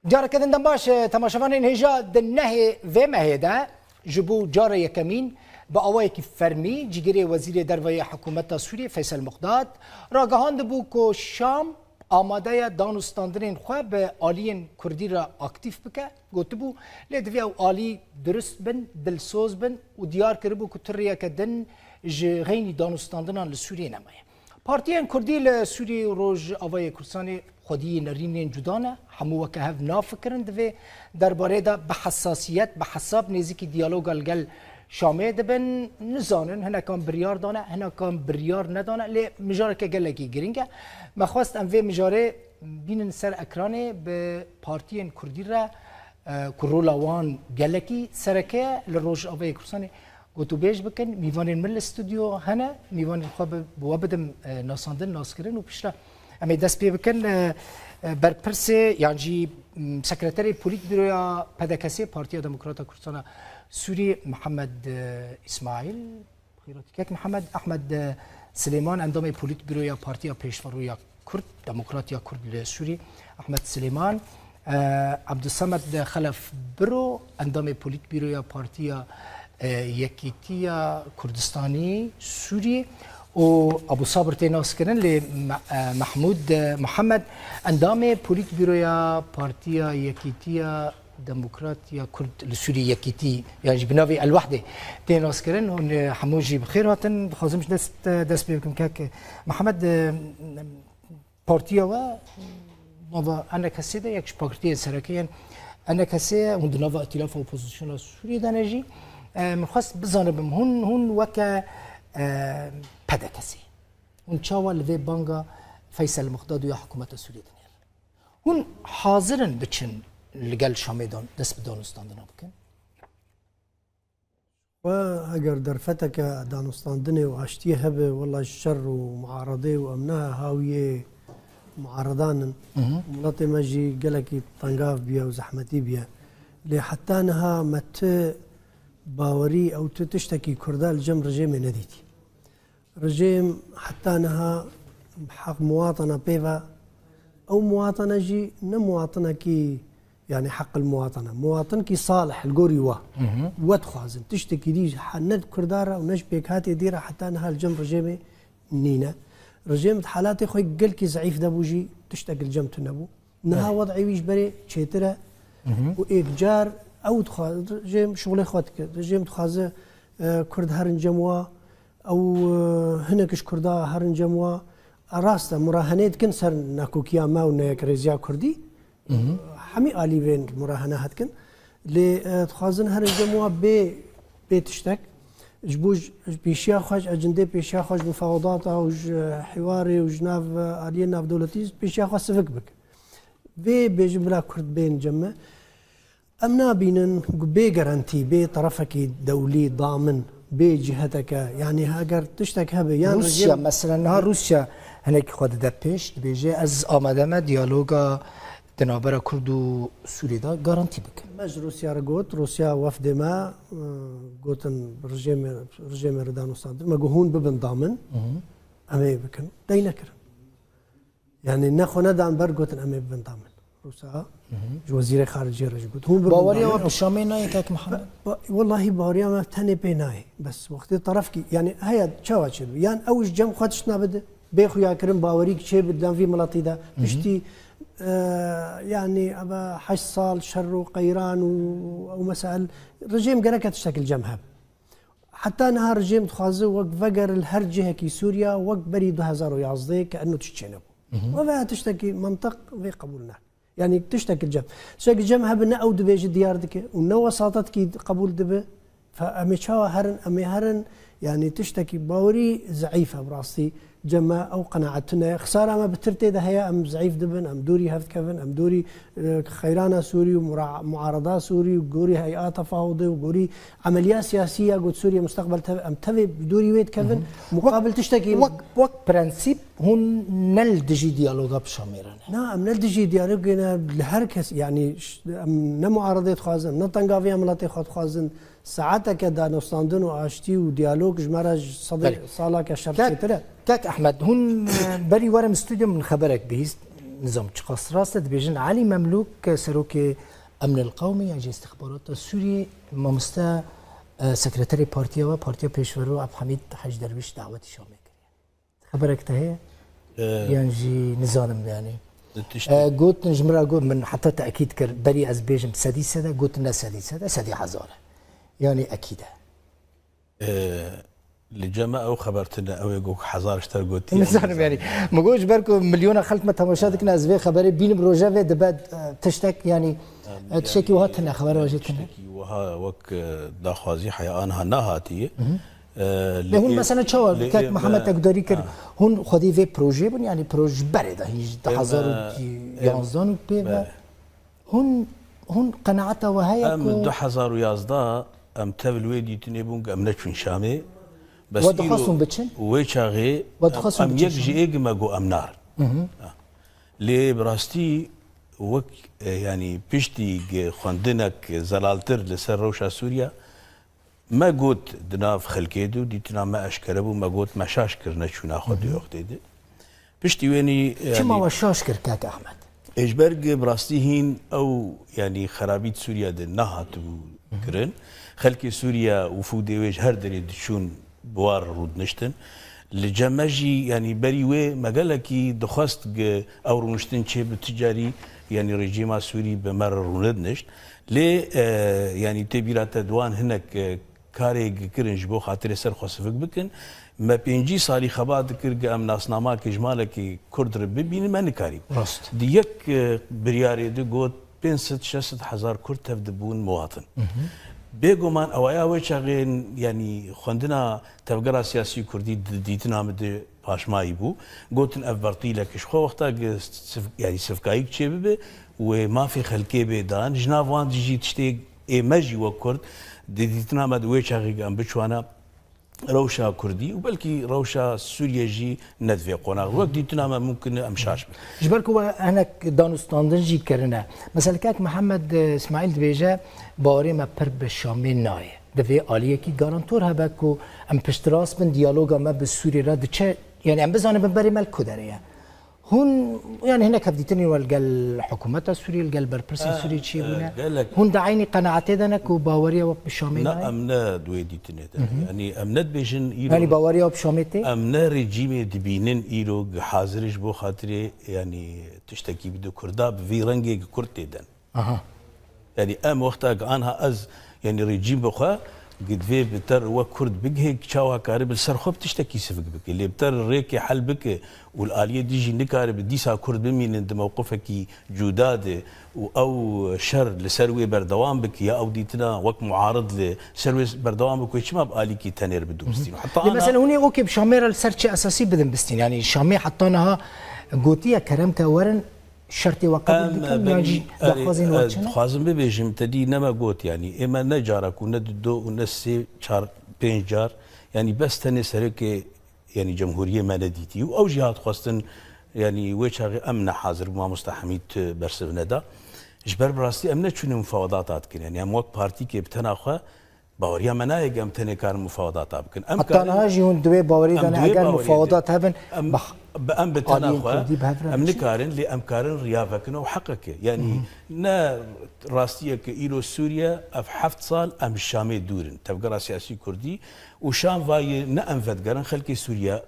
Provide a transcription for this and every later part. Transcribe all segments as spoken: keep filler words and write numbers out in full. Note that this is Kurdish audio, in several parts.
Careke din dem baş, e, temaşevanên hêja di nehê vê mehê de ji bo cara yekemîn bi awayekî fermî cîgirê Wezîrê Derve yê Hikûmeta Sûriyê Feysel Miqdad ragihandibû ku Şam amade ye danûstandinên xwe bi aliyên Kurdî re aktîf bike. Gotibû, lê divê ew alî durist bin, dilsoz bin û diyar kiribû ku tu rêyeke din ji xeynî danûstandinan li Sûriyê nemaye. Partiyên Kurdî li Sûriyê û Rojavayê Kurdistanê xwediyê nerînên cuda ne, hemû weke hev nafikirin, divê derbarê de bi hesasiyet, bi hesab nêzîkî diyaloga li gel Şamê dibin, nizanin, hinekan biryar dane, hinekan biryar nedane, lê mijareke gelekî girîng e. Me xwest em vê mijarê bînin ser ekranê, bi partiyên Kurdî re, e, ku rola wan gelekî sereke ye li Rojavayê Kurdistanê, gotûbêj bikin. Mîvanên min li stûdyo hene. Mîvanên xwe bi, bi we bidim, e, nasandin, naskirin û piştre em ê dest pê bikin. E, e, berpirsê yan jî, m, sekreterê Polîtbîroya P D K S'ê, Partiya Demokrata Kurdistana Sûrî, Mihemed, e, Îsmaîl, bi xêr hatî kek Mihemed. Ehmed, e, Silêman, endamê Polîtbîroya Partiya Pêşverû ya Kurd, Demokrat ya Kurd li Sûrî, Ehmed Silêman, e, Ebdulsemed Xelef Biro, endamê Polîtbîroya Partiya, e, Yekîtiya Kurdistanî Sûrî û Ebû Sabir tê naskirin, lê Me-, e, Mehmûd, e, Mihemed, endamê Polîtbîroya Partiya Yekîtiya Demokrat ya Kurd li Sûrî, Yekîtî, yan jî bi navê El Wehdê tê naskirin. Hûn, e, hemû jî bi xêr hatin. Dixwazim ji dest, e, dest pê bikim kek Mihemed, e, partiya we nava E N K S'ê de yek ji partiyên sereke yên E N K S'ê ye. Hûn di nava îtîlafa opozîsyona Sûriyê de ne jî. E, min xwest bizanibim, hûn, hûn weke, e, P D K S'ê, hûn çawa li vê banga Feysel Miqdad û ya hikûmeta Sûriyê dinêrin? Hûn hazir in biçin li gel Şamê dan-, dest bi danûstandina bikin? Xwe eger derfeteke danûstandinê û aştiyê hebe, wela ji şer û muaredê û em ne hawiyê muaredan in. Hı hı. Miletê me jî gelekî tengav bûye û zehmetî bûye. Lê heta niha me ti bawerî ew ti tiştekî Kurda li cem rejêmê nedîtî. Rejêm heta niha bi heq muwatana pê ve, ew muwatana jî ne muwatinekî, yanî heq el muwatana, muwatinkî salih li gorî we. Hı hı. We dixwazin. Tiştekî dî ji he-, ne di Kurda re û ne ji pêkhatê dî re heta niha li cem rejêmê nîne. Rejêm di halatê xwe gelkî zeîf de bû jî tiştek li cem tune bû. Niha Evet. wed'ê wî ji berê çêtir e. Hı hı. Û êkcar ew dixwa-, rejêm şixulê xwe dike. Rejêm dixwaze, e, Kurd herin cem wa, ew, e, hinek ji Kurda herin cem wa. E, rast e, murahenê dikin ser nakokiya me û neyekrêziya Kurdî. Hı hı. Hemî alî vê murahene hedikin. Lê, e, dixwazin herin cem wa bê, bê tiştek. Ji bo ji, ji pêşiya xwe, ji ecindê pêşiya xwe, ji mufawedata û ji hiwarê û ji nav, e, aliyên navdewletî pêşiya xwe sivik bikin. Vê bêjin bila Kurd bên cem me. Em nabînin ku bê garantî, bê terefekî dewlî, damin, bê ciheteke, yanî heger tiştek hebe, yan Rûsya, rejîm mesela niha Rûsya hinekî xwe dide pêş, dibêje, ez amade me diyaloga di navbera Kurd û Sûrî de garantî bikim. Me ji Rûsya re got, Rûsya wefdê me, e, gotin rejêmê, rejêmê re danûstandin, me got hûn bibin damin, Hı hı. em ê bikin. Dey nekirin. Yani ne xwe nedan ber, gotin em ê bibin damin. Rûsa Hı hı. ji wezîrê xariciyê re jî got. Hûn bibin Baweriya damin. we bi Şamê nayê kek Mihemed? Ba-, ba-, wellahî baweriya me tenê pê nayê. Bes wextê terefkî, yani heye çawa çêdibe? Yan ew ji cem xwe tiştna bide, bê xuyakirin bawerî çêbe di nav vî miletî de. Hı hı. Piştî, e, yani ebe heşt sal şer û qeyran û ew mesail, rejîm gereke tiştek li cem hebe. Heta niha rejîm dixwaze wek veger li her cihekî Sûriya wek berî du hezar û yazdeh ke enno tişt çênebû. Hı hı. Ve veya tiştekî mantiq vê qebûl nake. Yani tiştekî cem. Tiştekî cem hebe ne ew dibêje diyar dike û ne wesatetkî qebûl dibe. Fe em ê çawa herin, em ê herin, yani tiştekî bawerî zeîf e bi rastî. Cem me ew qenaet tune ye. Xisara me bi tir tê de heye, em zeîf dibin, em dûrî hev dikevin, em dûrî, e, xeyrana Sûrî û mura-, muarada Sûrî û gorî hey'a tefawudê û gorî emeliya siyasî ya got Sûriye mustaqbel tev-, em tevê bi dûrî wê dikevin. Hı hı. Muqabil tiştekî Wek, wek prensîp hûn ne li dijî diyaloga bi Şamê re ne? Na, em ne li dijî diyalogê ne, li her kes, yani, ş-, em ne muaradê dixwazin, ne tengaviya miletê xwe dixwazin. Saeteke danûstandin û aştî û diyalog ji me re ji sedê Belê. salake şer Kek, çêtir e. Kek Ehmed, hûn, e, berî werim stûdyo min xeberek bihîst. Nizam çiqas rast e, dibêjin Elî Memlûk, serokê Emnil Qewmî ya jî Îstixbarata Sûriyê, mamoste, e, sekreterê partiya we, Partiya Pêşverû Ebdulhamîd Hec Derwîş dawetî Şamê kiriye. Xeberek te heye? E, Yan jî nizanim, yanî. Tiştê E, gotin, ji min re got, min heta tekîd kir, berî ez bêjim sedî sed e, gotin ne sedî sed e, sedî hezar e. Yanî ekîd e. Ee, li cem me ew xeber tune, ew ê got hezar ji te gotiye, Nizanim yanî. Min got ji ber ku milyona xelk me temaşe dikin, ez vê xeberê bînim, rojevê dibe, e, tiştek, yanî, e, tiştekî wiha tune, xeber wajê tune. Tiştekî wiha wek, e, daxwazî heya anha nehatiye. Ee, Lê hûn mesela çawa kek Mihemed Ekdarî kir, hûn xwedî vê projeyê bûn, yanî proje ji berê de hîn ji du hezar û yanzdeh û pê ve. Hûn, hûn qenaeta we heye Em ku du hezar û yazdeh em tev li wê dîtinê bûn ku em neçûn Şamê. Bes We dixwest îro hûn biçin? Wê çaxê We dixwest hûn em biçin yek ji Şamê? Ê gi me got em narin. Ha. Lê bi rastî wek, e, yanî piştî gi xwendinek zelaltir li ser rewşa Sûriya, Me got di nav xelkê de û dîtina me eşkere bû, me got me şaş kir neçûna xwe di oxtê de. Piştî wênî, Çima yanî, we şaş kir, kak Ehmed? Ê, ji ber gi bi rastî hîn ew, yanî, xerabî di Sûriye de nehatibû kirin. Xelkê Sûriye û fûdê wê ji her derê diçûn bi war rûdiniştin. Li cem me jî, yanî, berî wê me gelekî dixwest gi ew rûniştin çêbi, tu carî, yanî, rejîma Sûrî bi me re rûnidinişt. Lê, e, yanî tê bîra te di wan hinek, e, karê kirin ji bo xatirê ser xwe sivik bikin. Me pêncî salî xebat dikir, gi em nasnamake ji malekî Kurd re bibînin, me nikarî. Rast. Di yek, e, biryarê de got pênc sed şeş sed hezar Kurd tev dibûn muwatin. Bêguman ewaya wê çaxê, yanî xwendina tevgera siyasî Kurdî di dîtina min de paşmayî bû. Gotin ev bertîlek ji xwe wexta gi sif-, yanî sifkayîk çêbibe, wê mafê xelkê bê dan. Ji nav wan jî tiştê ê me jî wek Kurd di dîtina me de wê çaxê em biçwana rewşa Kurdî û belkî rewşa Sûriye jî ne di vê qonax. Wek dîtina me mumkin e em şaş bin. Ji ber ku we hinek danûstandin jî kirine. Mesela kek Mihemed, e, Îsmaîl dibêje, bawerê me pir bi Şamê nayê. Divê aliyekî garantor hebe ku em piştrast bin, diyaloga me bi Sûrî re diçe, yanî em bizanin binberê me li ku derê ye. Hûn, yanî hinek hevdîtinên we li gel hikûmeta Sûrî, li gel berpirsên Sûrî çêbûne. Hûn di eynî qenaetê de ne ku baweriya we bi Şamê nayê? Na, em ne di wê dîtinê de ne. Yanî em ne dibêjin îro Yanî baweriya we bi Şamê tê? Em ne rejîmê dibînin îro hazir e ji bo xatirê, yanî tiştekî bide Kurda, bi vî rengê Kurd tê den. Aha. Yanî em wexta ki anha ez, yanî rejîm bi xwe, gi divê bi ter wek Kurd bigihê, çawa karibe li ser xwe bi tiştekî sivik bike. Lê bi ter rêkê hel bike û li aliyê dijî nikaribe dîsa Kurd bimînin di mewqifekî cuda de û ew şer li ser wê berdewam bike ya ew dîtina wek muarid li ser wê berdewam bike, çima bi alîkî tenê re bidûbistîn? Heta Lê ana mesela hûn ê okê bi Şamê re li ser çi esasî bidin bistîn? Yanî Şamê heta niha gotiye kerem ke werin şertê we qebûl Em, dikin, yan benî, jî erê, daxwazên we e, çi ne? Dixwazim bibêjim, te dî ne me got, yanî, ê me ne carak û ne di do û ne sê, çar, pênc car, yanî, bes tenê serokê, yanî, cemhûriyê me nedîtî û ew jî hat xwestin, yanî, wê çaxê em ne hazir bû, mamosta Hemîd, e, bersiv neda. Ji ber bi rastî em neçûne mufawedata dikin, yanî, em wek partîkê bi tena xwe Baweriya me nayê, em tenê karin mufawedata bikin. Em Heta karin, niha jî hûn di wê bawerî de em ne, di wê eger bawerî de. Mufawedat hebin, Em, beh, bi, em bi tena aliyên xwe, Kurdî bi hev re em biçin? Nikarin, lê em karin riya vekin û heqeke. Yanî ne rastiyeke îro Sûriye, ev heft sal em ji Şamê dûr in. Tevgera siyasî Kurdî û Şam vayê ne em vedigerin, xelkê Sûriye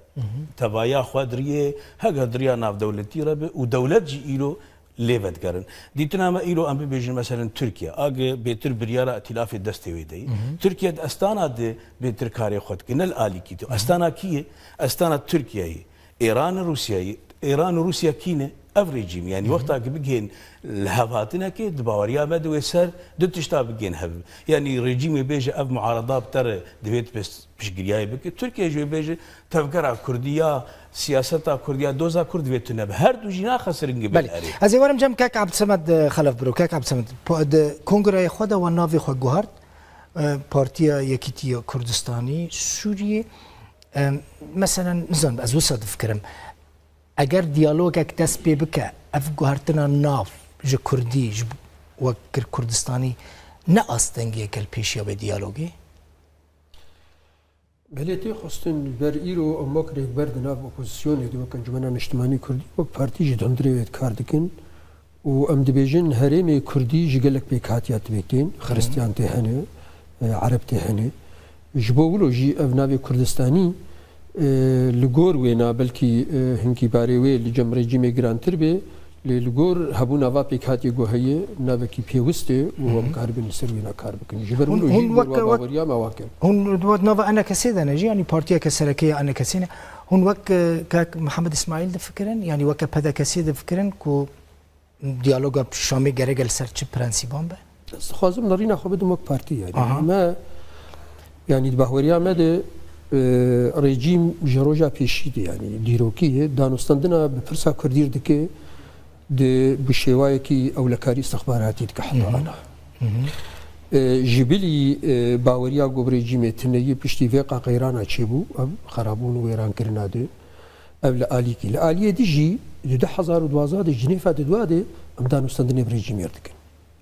tevaya xwe diriyê, heger diriya navdewletî re be û dewlet jî îro lê vedigerin. Dîtina me îro em bibêjin, meselen Tirkiye, a gi bêtir biryara îtîlafê destê wê de ye. Tirkiye di estana de bêtir karê xwe dike, ne li alîkî de. Estana kî ye? Estana Tirkiye ye. Îran, Rûsya ye. Îran û Rûsya kî ne? Ev rejîm, yanî wexta ki bigihên li hevhatinekê, di baweriya me de wê ser du tişta bigihên hev. Yanî rejîmê bêje ev muarada bi te re divê tu pês piştgiriyayê bike. Tirkiye jî wê bêje tevgera Kurdî ya siyaseta Kurdî ya doza Kurd divê tune be. Her du jî naxesirin gibi Belê. Erê. Ez ê werim cem kek Abdulsemed, e, Xelef biro. Kek Abdulsemed, po-, di kongreyê xwe de we navê xwe guhart, e, Partiya Yekîtiya Kurdistanî Sûriyê. E, meselen, nizanim, ez wisa difikirim. Eger diyalogek dest pê bike, ev guhertina nav ji Kurdî, ji wek Kirk Kurdistanî ne astengiyeke li pêşiya vê diyalogê? Belê tê xwestin ji ber îro em wek rêkber di nav opozisyonê de wek Encumena Niştimanî Kurdî, wek partî jî di hundirê wê de kar dikin û em dibêjin herêmê Kurdî ji gelek pêkhatiya tê tên, Xiristiyan tê hene, e, Ereb tê hene. Ji bo wilo jî ev navê Kurdistanî, e, li gor wêna belkî, e, hinkî barê wê li cem rejîmê girantir bê, lê li gor hebûna va pêkhatiyê ku heye navekî pêwist e û em karibin li ser wêna kar bikin. Ji ber Hûn, wilo jî hûn li gor weke, wa wek, baweriya me wa kin. Hûn di nava enekesê de ne jî, yanî partiyeke sereke ya enekesê ne. Hûn wek, e, kak Mihemed Îsmaîl difikirin, yanî weke P D K S'ê difikirin ku diyaloga Şamê gerek e li ser çi prensîban be? Ez dixwazim nerîna xwe bidim wek partî, yanî. Aha. Me, yanî di bahweriya me de, e, rejîm ji roja pêşî de, yanî dîrokî ye, danûstandina bi pirsa Kurdî re dike, di bi şêwayekî ewlekarî istixbaratî dike heta ana. E, ji bilî, e, baweriya ku bi rejîmê tune ye, piştî vê qaqeyrana çêbû, ev xerabûn û wêrankirina de. Ev li alîkî. Li aliyê dî jî di du hezar û duwazdeh de Cinêfa di dua de em danûstandinê bi rejîmê re dikin.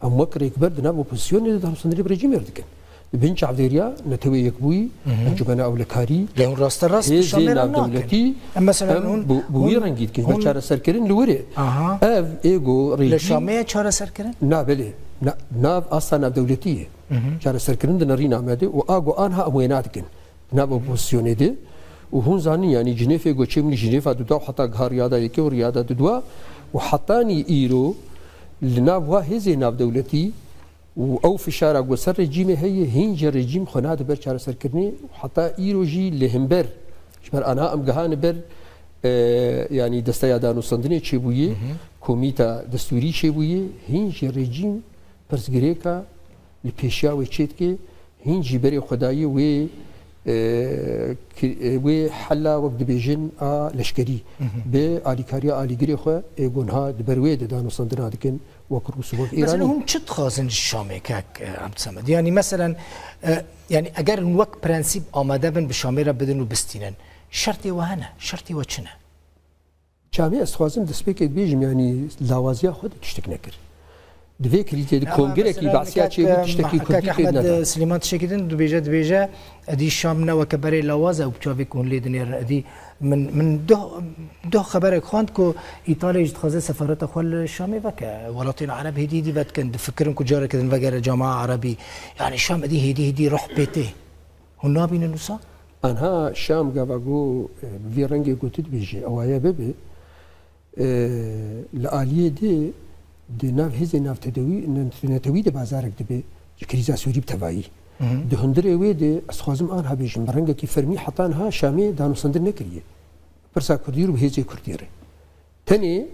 Em wek rêkber di nav opozisyonê de danûstandinê bi rejîmê re dikin. Di bin çavdêriya Netewê Yekbûyî, Encumena Ewlekarî, Lê hûn raste rast bi hêzê Şamê re nakin. navdewletî, Em mesela em hûn, bi, bi wî hûn, rengî dikin. Ji ber hûn çareserkirin li wir e. Aha. Ev êgo Li rejîm Şamê ye çareserkirin? Na belê. Na, nav asta navdewletî ye. Çareserkirin di nerîna me de û a go anha em wêna dikin. Di nav opozisyonê de û hûn zanin, yanî Cinêfê ku çêbûn, Cinêfa duda û heta giha riyada yekê û riyada duda û hetanî îro li nav wa hêzê navdewletî û ew fişara ku ser rejîmê heye, hîn jî rejîm xwe nade ber çareserkirinê û heta îro jî li hember, ji ber anha em gihane ber, e, yanî desteya danûstandinê çêbûye, komîta destûrî çêbûye, hîn jî rejîm pirsgirêka li pêşiya wê çêdike, hîn jî berê xwe daye wê, e, ki-, e, wê hela wek dibêjin a leşkerî bi alîkariya alîgirê xwe ê ku niha di ber wê de danûstandina dikin wek Rûs û wek Mesela Îranî. Hûn çi dixwazin ji Şamê kek, e, Ebdulsemed? Yanî meselen, e, yanî eger hûn wek prensîp amade bin bi Şamê re bidin û bistînin, şertê we hene? Şertê we çi ne? Çamê ez dixwazim destpêkê bibêjim, yanî lawaziya xwe de tiştek nekir. Di vê krîzê de Ama kongirekî mesela behsiya kek, çêbû, em, tiştekî kek Kurdî pê Ehmed neda. Silêman tiştekî din dibêje, dibêje, edî Şam ne weke berê lawaz e û bi çavê ku hûn lê dinêrin. Edî min, min duh, duh xeberek xwend ku Îtalya jî dixwaze sefareta xwe li Şamê veke. Welatên Ereb hêdî hêdî vedikin, difikirin ku careke din vegere cama Erebî. Yanî Şam edî hêdî hêdî ruh pê tê. Hûn nabînin wisa? Anha Şam gava ku, e, bi vî rengê ku tu dibêjî, ewaye bibe, e, li aliyê di, di nav hêzên navtedewî-, ne-, netewî de bazarek dibe, ji krîza Sûrî bi tevayî. Di hundirê wê de, ez dixwazim anha bêjim, bi rengekî fermî heta niha Şamê danûstandin nekiriye. Pirsa Kurdî re û hêzê Kurdî re. Tenê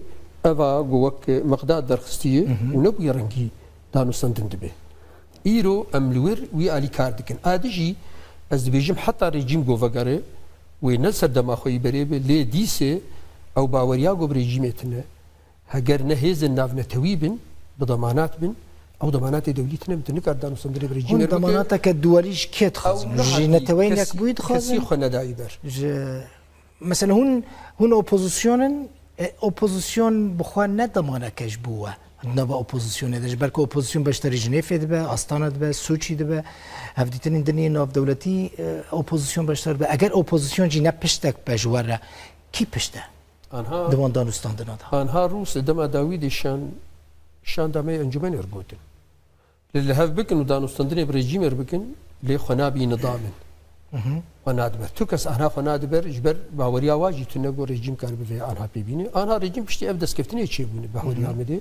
eva ku wek miqdad derxistiye û nebûye rengî danûstandin dibe. Îro em li wir wî alî kar dikin. A di jî ez dibêjim heta rejîm ku vegere wê ne ser dema xwe yî berê be, lê dîsê ew baweriya ku bi rejîmê tine, heger ne hêzên navnetewî bin, bi demanat bin, ew demanatê dewlî tine, tu nikar danûstandinê bi rejîmê Hûn re bike. Demanateke duwelî ji kê dixwazin? Ew Ji niha neteweyên kesî, yekbûyî dixwazin? Kesî xwe nedayî ber. Ji Mesela hûn, hûn opozîsyon in, e, opozîsyon bi xwe ne demaneke ji bo we. Di nava opozîsyonê de, ji ber ku opozîsyon beşdarî Jinêfê dibe, Astana dibe, Sûçî dibe, hevdîtinên din yên navdewletî, e, opozîsyon beşdar dibe. Eger opozîsyon jî ne piştek be ji we re, kî pişt e Anha, di wan danûstandina de? Anha Rûs dema dawî de şan, şanda me yê encûmenê re gotin. Li, li hev bikin û danûstandinê bi rejîmê re bikin, lê xwe nabî nida min. Xwe nadiber. Tu kes anha xwe nadiber, ji ber baweriya wa jî tune ku rejîm karibe vê anha pê bîne. Anha rejîm piştî ev destkeftinê çêbûne, baweriya min de.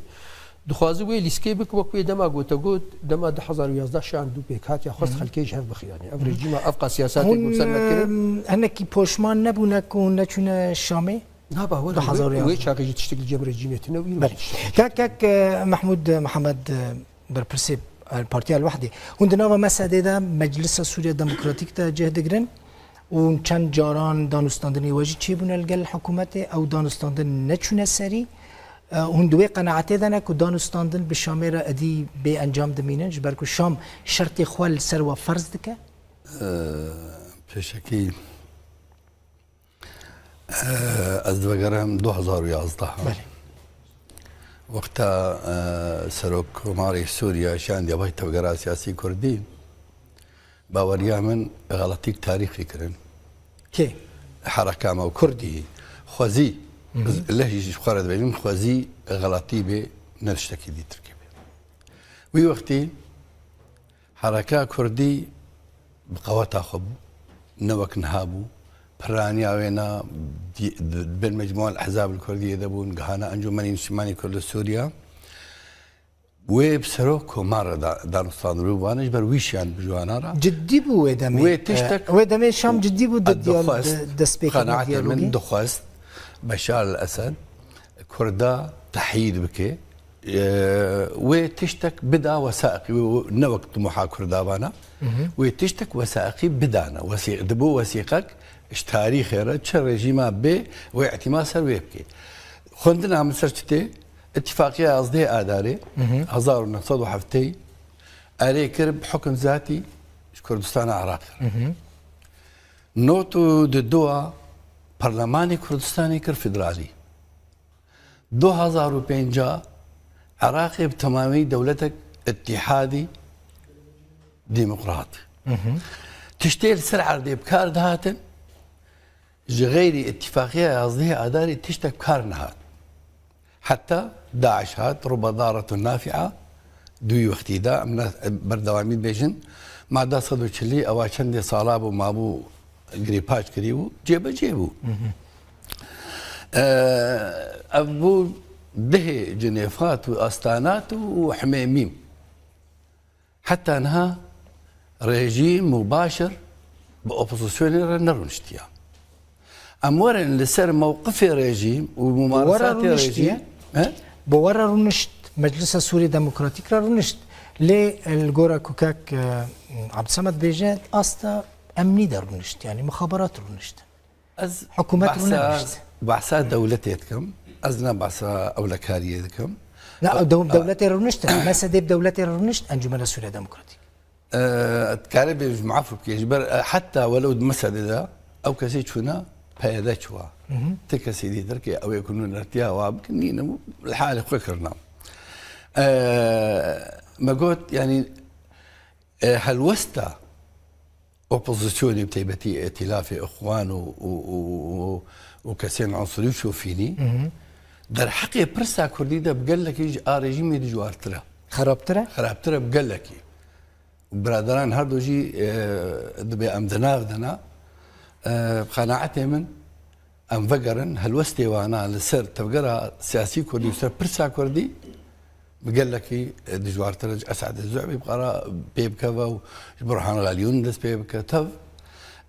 Dixwaze wê lîskê bike wek wê dema gote got, dema du hezar û yazdeh şan dû pêk hatiya xwest xelkê ji hev bixiyane. Ev rejîma, ev qas siyasatê Hûn, ku ser nekirin. em, hinekî poşman nebûne ku hûn neçûne Şamê? Na bawer Du hezar û yazdeh. Wê çaxê jî tiştek li cem rejîmê tune û îro Belê. jî tiştek. Kak, kak, e, Mehmûd, e, Mihemed, e, berpirsê, e, Partiya El-Wehdê. Hûn di nava mesedê de Meclisa Sûriya Demokratîk de cih digirin û çend caran danûstandinê we jî çêbûne li gel hikûmetê, ew danûstandin neçûne serî. E, hûn di wê qenaetê de ne ku danûstandin bi Şamê re edî bê encam dimînin, ji ber ku Şam şertê xwe li ser we ferz dike? E, pêşekî Ez divegerim du hezar û yazdeh. Belê. Wexta, e, Serokkomarê Sûriye şandiye bay tevgera siyasî Kurdî, Baweriya min xeletîk tarîxî kirin. Kê? Hereka me û Kurdî. Xwezî, lehî ji xwe re dibêjim, xwezî xeletî bê, ne tiştekî dî tirkî bê. Wî wextî hereka Kurdî bi qeweta xwe bû, ne wek niha bû. Piraniya wê na di-, di-, bin mecmûa el-Ehzab el-Kurdiyê de bûn, gihana Encûmenî Niştimanî Kurd li Sûriya. Wê bi serok koman re da-, danûstandin û vane ji ber wî şiyan bi ji wana re. Cidî bû wê demê. Wê tiştek E, wê demê Şam cidî bû di diyal-, dixwest, di destpêkirina qenaetê min diyalogê. Dixwest Beşar el-Esed Kurda tehyîd bike. E, wê tiştek bida wesaiqî, wê, wê ne wek timoha Kurda vana. Wê tiştek wesaiqî bidana. Wesî-, dibû wesîqek ji tarîxê re çi rejîma bê, wê îtîma ser wê bike. Xwendina min ser çi tê? Îtîfaqiya yazdehê Adarê hezar û neh sed û heftê erê kir bi hukum zatî ji Kurdistana Iraqê re. Not û di dua Parlemanê Kurdistanê kir federalî. Du hezar û pênca Iraqê bi temamî dewletek îtîhadî demokrat. Tiştê li ser erdê bi kar dihatin, ji xeyrî îtîfaqiya yazdehê Adarê tiştek bi kar nehat. Heta DAIŞ hat, ruba daretun nafia, di wî wextî de, em ne berdewamî dibêjin, mada sed û çilî, ewa çendê sala bû, mabû, girêpaç kirî bû, cêbecê bû. E, ev bû dehê Cinêfat û Astanat û Himêmîm. Heta niha rejîm mubaşir bi opozisyonê re nerûniştiya. Em werin li ser mewqifê rejîm û Bi we re mumaresatê rûniştiye? Rejîm, he? Bi we re rûnişt, Meclisa Sûriyê Demokratîk re rûnişt. Lê li gora ku kek, e, Abdulsamed bêje, asta emnî de rûnişt, yanî mixaberat rûnişt. Ez Hikûmet behsa, rûnenişt. Behsa dewletê dikim. Ez ne behsa ewlekariyê dikim. Ne, A, dew-, a, dewletê rûniştin. Mesedê bi dewletê rûnişt, Encûmena Sûriya Demokratîk. E, dikare bê ji maf bike. Ji ber, e, heta welew di Mesedê de ew kesê çûna P Y D çûwa. Ti kesê dî derkê ew ê ku nûnertiya wa bikin, nîne, li halê xwe kirina. E, me got, yanî, e, helwesta opozisyonê, bi taybetî Îtîlafê Îxwan û, û, û, û, û kesên unsurî û şofînî, derheqê pirsa Kurdî de bi gelekî ji a rejîmê dijwartir e. Xerabtir e? Xerabtir e bi gelekî. Û biraderan her du jî, e, dibê em di nav de ne. E, bi qenaetê min, em vegerin, helwestê wana li ser tevgera siyasî kurdî û ser pirsa kurdî bi gelekî, e, dijwartir e. Ji Esad Zu'bî bi qara pê bikeve û ji Burhan Xaliyûn dest pê bike. Tev,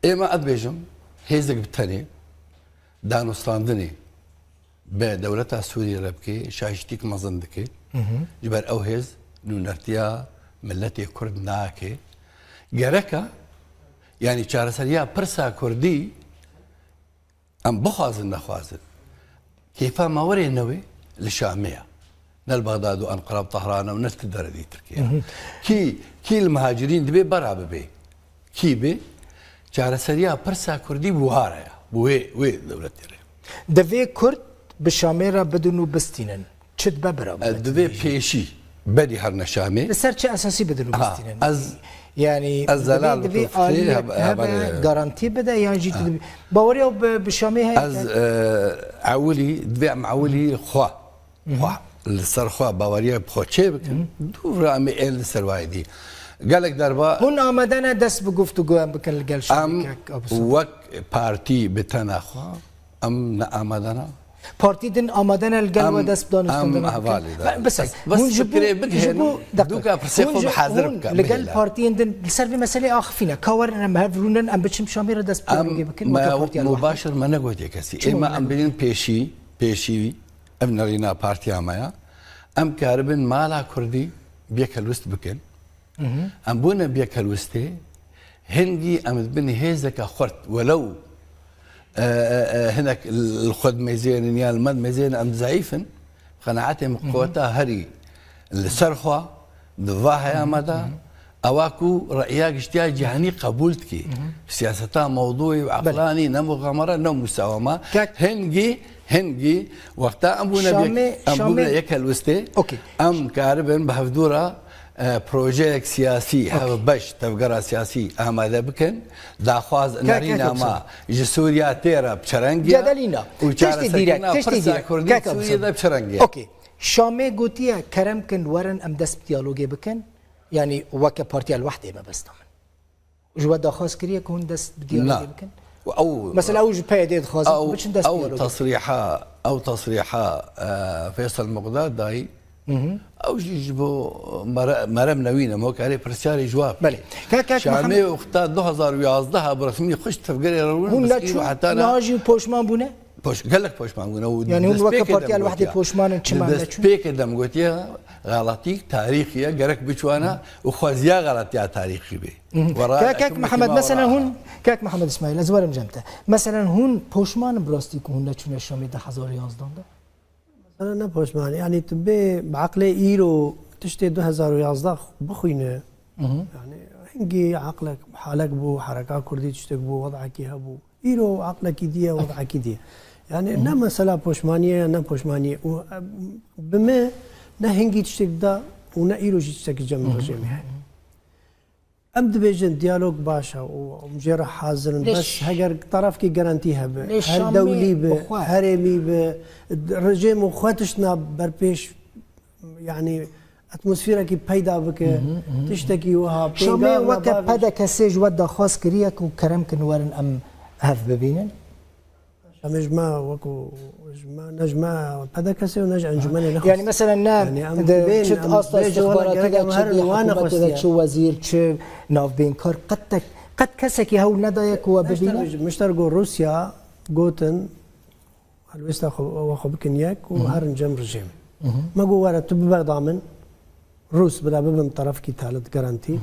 êma ez dibêjim, hêzek bi tenê danûstandinê bi dewleta Sûriyê re bike, şahîştîk mezin dike. Ji ber ew hêz nûnertiya miletê Kurd nake. Gereka, yanî çareseriya pirsa Kurdî, em bixwazin nexwazin, kêfa me werê newê li Şamê ye. Ne li Bexdad û Enqera û Tehran e û ne li ti derê dî Tirkiye. Kî, kî li muhacirîn dibê bera bibe. Kî bê? Çareseriya pirsa Kurdî bi ware ye. Bi wê, wê dewletê re. Divê Kurd bi Şamê re bidin û bistînin. Çi dibe bira? E, divê pêşî berî herine Şamê. Li ser çi esasî bidin û Ha, bistînin? ez, Yani ez zelal divê, divê bikim, aliyek hebe, hebe, hebe, garantî bide yan jî tu Ha. dibî. Baweriya bi, bi Şamê heye Ez, ke e, ewilî, divê em ewilî xwe, xwe, li ser xwe baweriya bi xwe çê bikin. Dû re em ê ên li ser wayê dî. Gelek derba Hûn amade ne dest bi guftûgoyan bikin li gel Şamê Em kek Abu Sa'd? wek partî bi tena xwe, em ne amade ne. Partî din amade ne li gel Em, we dest bi em danûstandina bikin? hevalê de. Be-, bisin. Bes Hûn ji bo, fikirê bigihên, ji bo, dakika. dûka pirsê Hûn xwe ji, bi hazir hûn bike, li gel bihêle. partiyên din li ser vê meseleyê axifîne. Ka werin em hev rûnin, em biçin Şamê re dest bi Em, danûstandinê me, mutabakî partiya li Mubaşir me negotiye kesî. Çima Êma em negot? bêjin pêşî, pêşî, ev nerîna partiya me ya. Em karibin mala Kurdî bi yek helwist bikin. Em bûne bi yek helwistê, hingî em dibin hêzeke xurt, welew, e, e, e, hinek li xwe dimêzênin yan li me dimêzênin, em zeîf in, qenaetê min quweta herî li ser xwe, di va heya me de, ewa ku re'ya giştiya cîhanî qebûl dike. Siyaseta mewdûî û Belê. eqlanî, ne muxamere, ne musawema. Kek- Hingî Hingî wexta em bûne Şamê, yek, em bûne Şamê yek helwistê, Okey. Em karibin bi hevdû re, e, projeyek siyasî, Okey. Hevbeş tevgera siyasî amade bikin. Daxwaz Kak, nerîna kak, ma ji Sûriya tê re bi çerengî ye Cedelîna. Û Tiştê çareserkirina dîrek, tiştê pirsa dîrek. Kurdî Kak, Sûriyê de bi çerengî ye. Okey. Şamê gotiye, kerem kin, werin em dest bi diyalogê bikin. Yanî weke Partiya El Wehdê mebesta min. Ji we daxwaz kiriye ku hûn dest bi diyalogê bikin? Ew, Mesela ew ji P Y D'ê dixwazin ku ew, biçin dest ew diyalogê bikin. Tasrîha, ew tasrîha, e, Feysel Muqdad dayî. Ew jî ji bo mere-, merem newîne, mokarê pirsyarê ji wa. Belê. Kak, kak Şamê Mihemed wexta du hazar û yazdeh bi resmî xwe ji tevgerê re rûn, Hûn bes îro neçûn, heta na niha jî poşman bûne? Poş-, gelek poşman bûne û Yanî hûn weke Partiya El Wehdê poşman in, çima em neçûn? Destpêkê de min gotiye, xelatî tarîxî ye, gerek biçûana û xweziya xelatiya tarîxî bê. Wera Kak, kak Mihemed, mesela hûn, kak Mihemed Îsmaîl, ez werim cem te. Mesela hûn poşman in bi rastî ku hûn neçûne Şamê du hezar û yazdeh de? Mesela ne poşman, yanî tu bê bi eqlê îro tiştê du hezar û yazdeh bixwîne. Yanî hingî eqlek halek bû, hereka kurdî tiştek bû, wedekî hebû. Îro eqlekî dî ye, wedekî dî ye. Yanî ne mesela poşmanî ye ya ne poşmanî ye. Û, e, bi me ne hingî tiştek da û ne îro jî tiştekî cem rejêmê heye. Em dibêjin diyalog baş e û em jê re hazir in. Lê Bes ş- heger terefkî garantî hebe, lê her Şamê dewlî bi be, xwe. Herêmî bi, rejêm û xwe tiştna berpêş, yanî atmosferekî peyda bike, tiştekî wiha, Şamê pêngavna weke bavê- P D K S ji we daxwaz kiriye ku kerem kin werin em hev bibînin? Şamê ji me wekû ji me, ne ji me P D K S û ne ji encûmenê ne Yanî mesela ne Yanî em de dibên, çi em asta bê ji wala istixbaratî gerek de, em çi herin di wan hikûmetê de, nexwestiye. Çi wezîr, çi navbênkar, qet tek, qet kesekî hewl nedaye ku we Neşter bibîne? Ji, mişter got Rûsya gotin, helwêsta xwe, we xwe bikin yek û herin cem rejêmê. Me got were tu bibexda min, Rûs bila bibim terefkî talit garantî.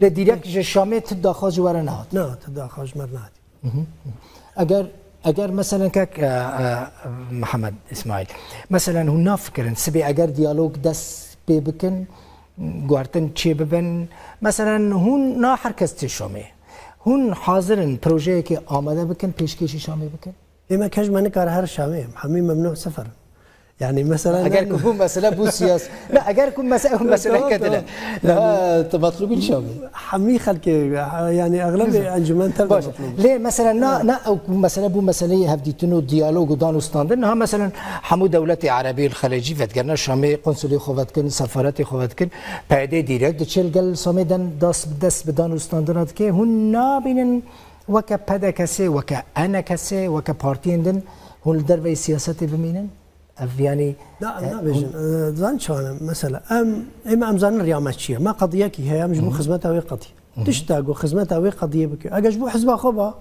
Lê dîrek ji Şamê ti daxwaz ji we re nehat? Na, ti daxwaz ji me re nehat. Eger, eger meselen kek, e, e, Mihemed Îsmaîl, meselen hûn nafikirin, sibê eger diyalog dest pê bikin, guhertin çê bibin, meselen hûn na her kes tê Şamê. Hûn hazir in projeyekê amade bikin, pêşkêşî Şamê bikin? Ê me kes ji me nikare her Şamê, em hemî memnû sefer in. Yanî mesela Eger ne- ku bû mesele bû siyas-, ne, eger ku mese-, ew meseleke Tamam, din e. tamam. Ha, tu metlûbî li Şamê. Hemî xelkê, ha, yanî eglebê Güzel. encûmen tev de Baş. metlûb. Lê mesela na, na ew ku mesele bû meseleyê hevdîtin û diyalog û dan û standin. Ha, mesela hemû dewletê erebî li xelecî vedigerine Şamê, konsulê xwe vedikin, sefaretê xwe vedikin. P Y D dîrek diçe li gel Şamê den das, dest bi dan û standina dike. Hûn nabînin weke P D K S, weke E N K S, weke partiyên din hûn li derveyî siyasetê bimînin? Ev, yanî, Na, em e, nabêjin. hûn E, zan çawa ne? Mesela, em, ê me em zanin riya me çi ye. Me qediyekî heye, em ji bo Hı hı. xizmeta wê qedî. Hı hı. Tişta ku xizmeta wê qediyê bike. Eger ji bo hizba xwe ba,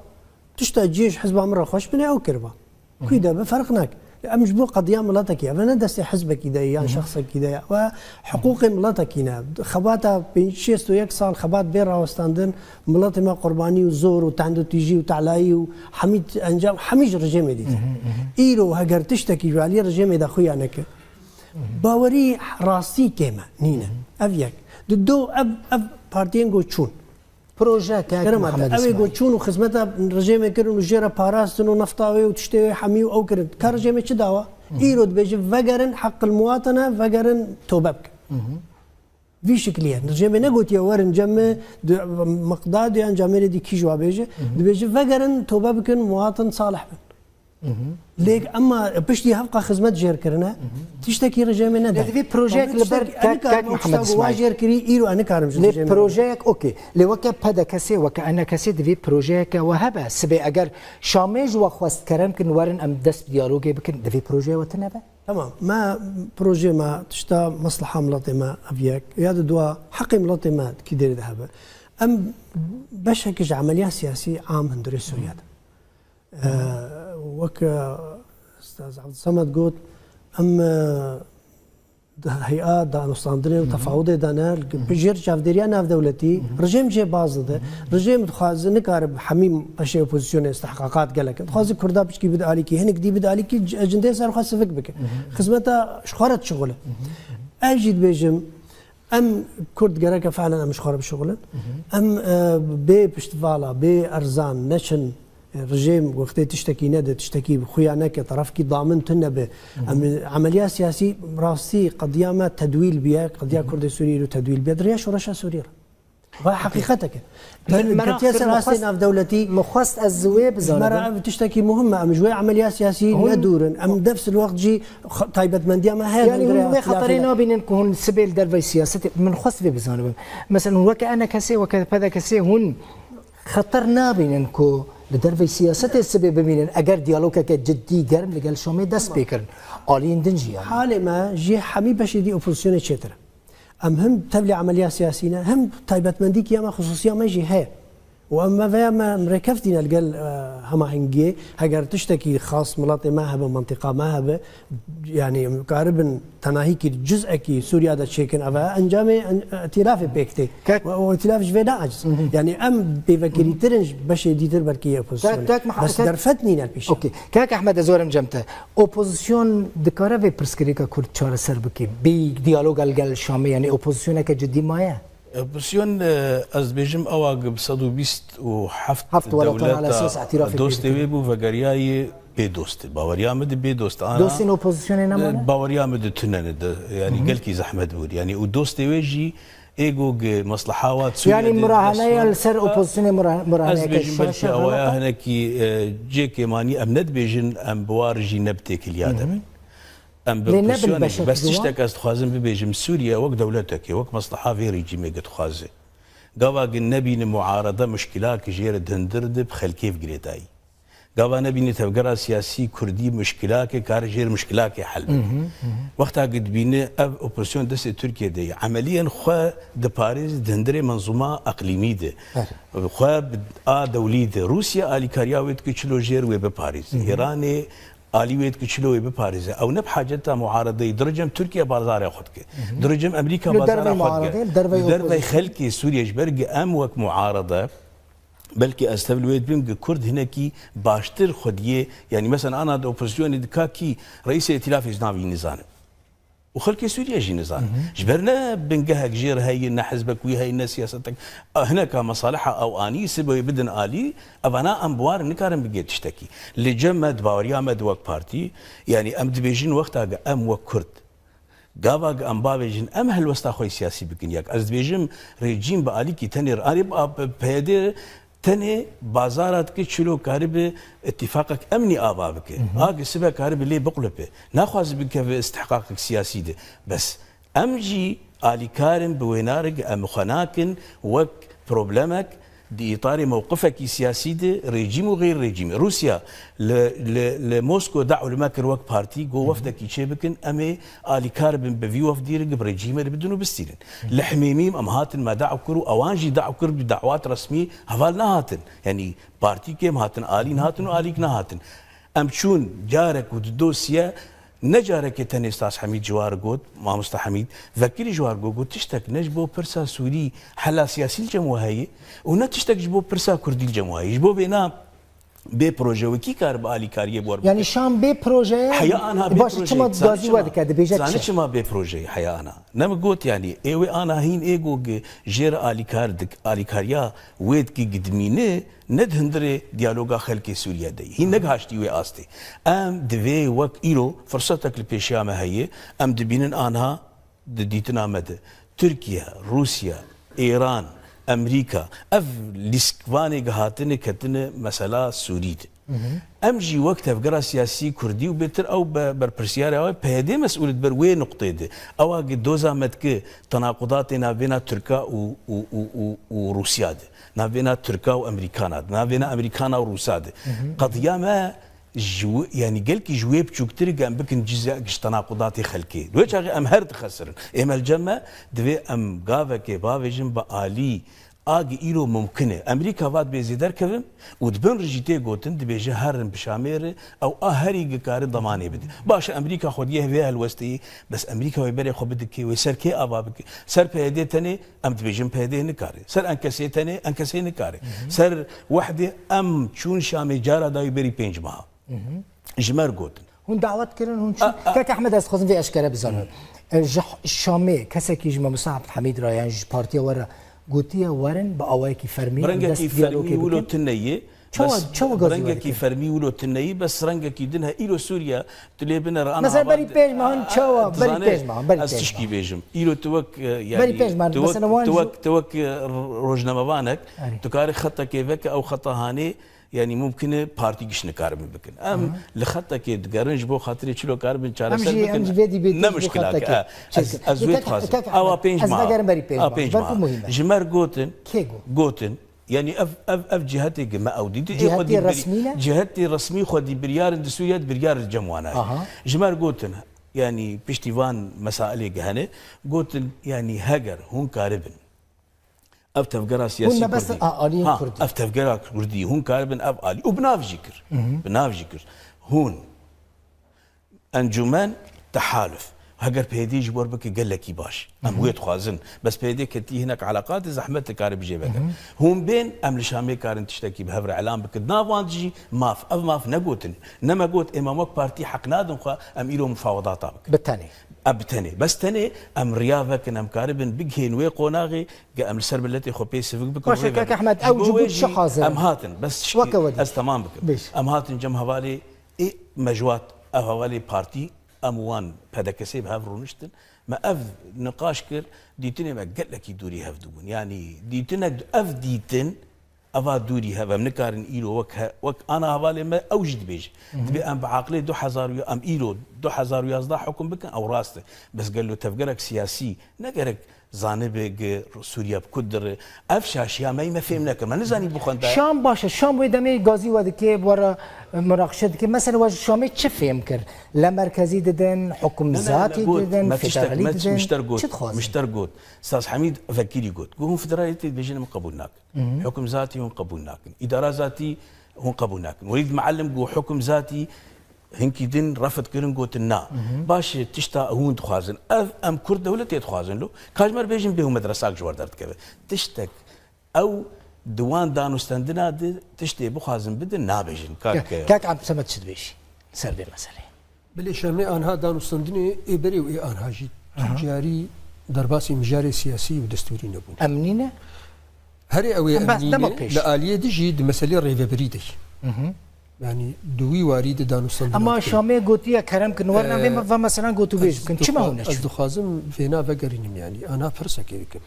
tişta cihê ji hizba min re xweş bine, ew kiriba. Hı hı. Kuî de be, ferq nake. Em ji bo qediya miletekî, ev ne destê hizbekî de ye, yan Hı hı. şexsekî de ye. We hiqûqê miletekî ne. Xebata pêncî şêst û yek sal xebat bê rawestandin, miletê me qurbanî û zor û tend û tîjî û telayî û hemî encam, hemî ji rejêmê dîtin. Hı hı, hı hı. Îro heger tiştekî ji aliyê rejêmê de xuya neke, Hı hı. bawerî rastî kêm e, nîne. Hı hı. Ev yek. Di do ev, ev partiyên ku çûn. Projeyeke Kerem Mihemed abi, ew ê Îsmaîl. ku çûn û xizmeta rejêmê kirin û jê re parastin û nefta wê û tiştê wê hemî û ew kirin. Ka rejêmê çi dawa? Hı hı. Îro dibêje vegerin heqil muwatene, vegerin tobe bikin. Hı hı. Vî şikilî ye. Rejêmê negotiye werin cem me, di, Miqdad yan camêrê dî kî ji wa bêje. Hı hı. Dibêje vegerin tobe bikin, muwatin salih bin. Hı hı. Lê ema piştî hevqa xizmet jêr kirine, Hı hı. tiştekî rejêmê nede. Lê divê projeyek Ama li ber tiştekî kek, em nikarin kek ew Mihemed tişta ku wa Îsmaîl. jêr kirî, îro em nikarin ji Lê rejêmê projeyek, okey. Lê weke P D K S, weke E N K S divê projeyeke we hebe. Sibê eger Şamê ji we xwest kerem kin werin em dest bi diyalogê bikin, divê projeyê we tune be? Tamam, me projê me tişta mesleha miletê me ev yek. Ya di dua heqê miletê me kî derê de hebe. Em beşek ji emeliya siyasî am hundirê Sûriye de. Eee, wek, eee, Ustaz Abdulsamed got, em, eee, di hey'a danûstandinê û Hı hı. tefawudê de ne, Hı hı. bi jêr çavdêriya navdewletî, Hı hı. rejîm jê baz dide. Hı hı. Rejîm dixwaze nikare bi hemî beşê opozisyonê istihqaqat gelek. Dixwaze Kurda piçkî bide alîkî, hinek dî bide alîkî, c-, ecindê ser xwe sivik bike. Hı hı. Xizmeta ji xwe re dişixule. Hı hı. Ez jî dibêjim, em Kurd gereke fehlen em ji xwe re bişixulin. Hı hı. Em, e, bê piştvala, bê erzan neçin Rejîm wextê tiştekî nede, tiştekî bi xuya neke, terefkî damin tune be. Em, emeliya siyasî rastî qediya me tedwîl biye, qediya Kurdê Sûrî îro tedwîl biye, di rêya şoreşa Sûrî re. Va heqîqetek e. Min, min ketiye ser astê navdewletî. Min xwest ez ji wê bizanim. Mera ev tiştekî muhim e. Em ji wê emeliya siyasî ne dûr in. Em nefs el wext jî taybetmendiya me heye. Yanî hûn wê xeterê nabînin ku hûn sibê li dervey siyasetê, min xwest vê bizanibim. Mesela hûn weke enekesê, weke pedekesê hûn xeter nabînin ku li dervey siyasetê sibê bimînin, eger diyalogeke ciddî germ li gel Şamê dest pê kirin? Aliyên din jî yani. Halê me jî hemî beşê dî opozisyonê çêtir e. Em him tevlî emeliya siyasî ne, him taybetmendîkiya me, xisûsiya me jî heye. Û em me veya me em rêkef dîne li gel, e, hemahengiyê, heger tiştekî xas miletê me hebe, mentiqa me hebe, yanî em karibin tenahîkî cizekî Sûriya de çêkin, ev e encamê en-, îtîlafê pêk tê. Kek- Û, û îtîlaf ji vê ne aciz. Yanî em pêvekirîtir in ji beşê dîtir belkî yê opozisyonê. Kek, kek, Bes kek- derfet nîne li pêşiya. Okey. Kek Ehmed, ez werim cem te. Opozisyon dikare vê pirsgirêka Kurd çareser bike? Bi diyaloga li gel Şamê, yanî opozisyoneke cidî maye? Opozisyon, e, ez dibêjim ewa bi sed û bîst û heft Heft welatan dewleta ala esas îtirafê dostê pê wê bû, vegeriyayê bê dost. Baweriya min di bê dost ana. Dostên opozisyonê ne mane? E, baweriya min di tune ne de. Yani gelkî zehmet bûr. Yani û dostê wê jî êgo gi maslaha wa Sûriye Yani de murahaneya dest li ser opozisyonê mura-, murahaneyeke şaş e. Ez dibêjim belkî awaya hinekî, e, cêkê manî em nedibêjin, em bi war jî ne bi têkiliya de bin. Em bi Lê ne bin opozîsyonê, beşek bes ji wan? Tiştek ez dixwazim bibêjim, Sûriye wek dewletekê, wek mesleha vê rejîmê dixwaze. Gava gin nebîne muarede mişkilakê jê re di hundir de bi xelkê ve girêdayî. Gava nebîne tevgera siyasî kurdî mişkilakê kare jê re mişkilakê hel bike. Wexta gin dibîne ev opozîsyon destê Tirkiyê de ye. Emeliyen xwe diparêze di hundirê menzûma eqlîmî de. Xwe bi a dewlî de. Rûsya alîkariya wê dike çilo jê re wê biparêze. Îranê alî wê dike çilo wê biparêze. Ew ne bi haceta muaredeyê. Di ricem Tirkiye bazarê xwe dike. Di ricem Amerîka bazara xwe dike. Li dervey muaredeyê, li dervey Li dervey opozîsyon. Xelkê Sûriye ji ber gi em wek muarede, belkî ez tev li wê dibim gi Kurd hinekî baştir xwediyê, yanî mesela ana di opozîsyonê dika kî reîsê îtîlafê ji navî nizane. Û xelkê Sûriye jî nizane. Ji ber ne bingehek jê re heye, ne hizbek wî heye, ne siyasetek. A, hineka mesaliha ew anî, sibê wê bidin alî, evana em bi war nikarin bigê tiştekî. Li cem me, di baweriya me di wek partî, yanî em dibêjin wexta ge em wek Kurd, gava ge em bavêjin, em helwesta xwe yê siyasî bikin yek. Ez dibêjim rejîm bi alîkî tenê re, anê bi, bi P Y D re Tenê bazara dike çilo karibe îtîfaqek emnî ava bike. A ki sibe karibe lê biqulpe. Naxwaze bikeve istihqaqek siyasî de. Bes em jî alîkar in bi wêna re em xwe nakin wek problemek di îtarê mewqifekî siyasî de, rejîm û xeyr rejîmî. Rûsya li, li, li Mosko dawet me kir wek partî, got wefdekî çê bikin, em ê alîkar bin bi vî wefdî re, bi rejîmê re bidin û bistînin. Li Himêmî em hatin me daw kir û ewan jî daw kir bi dawat resmî heval nehatin. Yanî partîkê em hatin, alî nehatin û alîk nehatin. Em çûn carek û di dosye, ne carekê tenê Staz Hemîd ji war got, Mamosta Hemîd, vekirî ji war got, got, tiştek ne ji bo pirsa Sûrî hela siyasî li cem we heye û ne tiştek ji bo pirsa Kurdî li cem we heye. Ji bo vêna bê proje wekî kar bi alîkariyê bor bike. Yanî Şam bê proje ye? Heya anha bê Baş, proje. Çima gazî we dike, dibêje çi? Çima bê proje ye heya anha? Ne min got yanî, ê wê ana hîn ê got ki jê re alîkar dik-, alîkariya wê dike gidimîne, ne di hundirê diyaloga xelkê Sûriye de ye. Hîn negihaştî wê astê. Em divê wek îro firsetek li pêşiya me heye, em dibînin anha di dîtina me de Tirkiye, Rûsya, Îran, Amerîka, ev lîskvanê gihatine ketine mesela Sûrî de. Em jî wek tevgera siyasî Kurdî û bêtir ew be-, berpirsiyara wê P Y D mesûl dibe wê nuqtê de. Ewa gi doza me dike tenaqudatê navbêna Tirka û, û, û, û, û Rûsya de. Navbêna Tirka û Amerîkana de. Navbêna Amerîkana û Rûsa de. Qediya me ji wi-, yanî gelkî ji wê biçûktir e, em bikin cizek ji tenaqudatê xelkê. Wê çaxê em her dixesirin. Ê me li cem me, divê em gavekê bavêjin bi alî a gi îro mumkin e. Amerîka va dibê zê derkevim û di bin re jî tê gotin, dibêje herin bi Şamê re, ew a herî gi kare demanê bide. Baş e, Amerîka xwediyê vê helwesteyê, bes Amerîka wê berê xwe bidike, wê ser kê ava bike? Ser P Y D tenê, em dibêjin P Y D nikare. Ser Enkesê tenê, Enkesê nikare. Ser Wehdê em çûn Şamê cara dawî berî pênc meha. Ji me re gotin. Hûn dawet kirin, hûn çûn. A, a. Kek Ehmed, ez dixwazim vê eşkere bizanim. E, ji Şamê kesekî ji Mamosta Abdulhamîd re yan ji partiya we re gotiye werin bi awayekî fermî dest diyalogê bikin? Bi rengekî fermî wilo tune ye. Çawa, çawa gazî werî rengekî fermî wilo tuneyî, bes rengekî din he. Îro Sûriye, tu lê binere ana Mesela berî pênc mehan çawa, berî pênc mehan, berî pênc mehan. Ez tişkî bêjim. Îro tu wek, e, yani, Berî pênc mehan, tu wek, mesela wan tu jî wek, tu wek, e, rojnamevanek, Erê. tu karî xetekê veke, ew xeta hanê, yani, mumkin e partî giş nikaribin bikin. Em Aha. li xetekê digerin, ji bo xatirê çilo karibin Em çareser jî, em bikin. jî vê dî bê Ne têj bo muşkila xetekê. ke. Ez, Çêkir. ez Yê wê tek, dixwazim. tek, Awa pênc ez mehan. vegerim berî pênc Awa mehan. pênc Ber ku mehan. muhîm e. Ji me r gotin, Kê got? gotin, Yani ev, ev, ev cihetê gi me ew dîtin, ê xwe Cihetê dî birî-, resmî ne? cihetê resmî xwe dî biryar in di Sûriye, di biryar li cem wan e. Aha. Ji me r gotin, yani piştî van mesailê gi hene, gotin, yani heger hûn karibin ev tevgera Hûn siyasî mebest Kurdî, a, aliyên ha, Kurdî. ev tevgera Kurdî, hûn karibin ev alî, û bi nav jî kir. Bi nav jî kir. Hûn Encûmen, tehaluf. Heger P Y D ji bo bike gelekî baş. Em wê dixwazin. Bes P Y D ketî hinek eleqatê zehmet dikare bijê veke. Hûn bên, em li Şamê karin tiştekî bi hev re elan bikin. Nav wan jî maf. Ev maf negotin. Ne me got, ê me wek partî heq nadin xwe, em îro mufawedata bikin. Bi tenê. Em bi tenê. Bes tenê em riya vekin, em karibin bigihên wê qonaxê, ge em li ser miletê xwe pê sivik bikin, Baş e, rê kek vekin. Ehmed, Ji ew bo ji bo wê çi jî hazir in? em hatin. Bes tişkî Weke we dî. ez temam bikim. Bêj. Em hatin cem hevalê Ê me ji wat ev hevalê partî, em û wan P D K S'ê bi hev rûniştin. Me ev niqaş kir, dîtinê me gelekî dûrî hev dibûn. Yanî dîtinek, ev dîtin, eva dûrî hev, em nikarin îro wek he-, wek ana hevalê me ew jî dibêje. Dibê em bi aqilê du hezar û, em îro du hezar û yazdeh hukm bikin, ew rast e. Bes gelo tevgerek siyasî ne gerek zanibe gi Sûriye bi ku dire. Ev şaşiya me, me fêm nekir. Me nizanî bixwenda. Şam baş e. Şam wê demê gazî we dike, we re, e, miraqşe dike. Mesela we ji Şamê çi fêm kir? Le merkezî didin, hukum Ne, ne, me zatî got, didin, me tiştek, federalî me didin. mişter got, Çi dixwazin? mişter got. Saz Hemîd Vekirî got. Got, hûn federalîtê dibêjin, em qebûl nakin. Hukum zatî hûn qebûl nakin. Îdara zatî hûn qebûl nakin. Welîd Muallim got, hukum zatî Hinkî din refd kirin, gotin na. Baş e, tişta hûn dixwazin. Ev em Kurd dewletê dixwazin lo. Ka ji me re bêjin bê û medresak ji we derdikeve. Tiştek ew di wan danûstendina de tiştê bixwazin bidin nabêjin. Kak, Kak, e, Kak Abdulsemed çi dibêjî ser vê meselê? Belê Şamê anha danûstendinê ê berê û ê anha jî Aha. tu carî derbasî mijarê siyasî û destûrî nebûn. Em nîne? Herê ew ê Em em behs nîne, dema pêş. li aliyê di jî di meselê rêveberî de. Mhm. Yanî di wî warî di danûstandina Ama dike. Şamê gotiye kerem kin, werna vê Ee, me, va meselan gotûbêj ez bikin. Çima dixwa-, hûn ez neçûn? dixwazim vêna vegerînim yanî. Ana pirsekê dikim.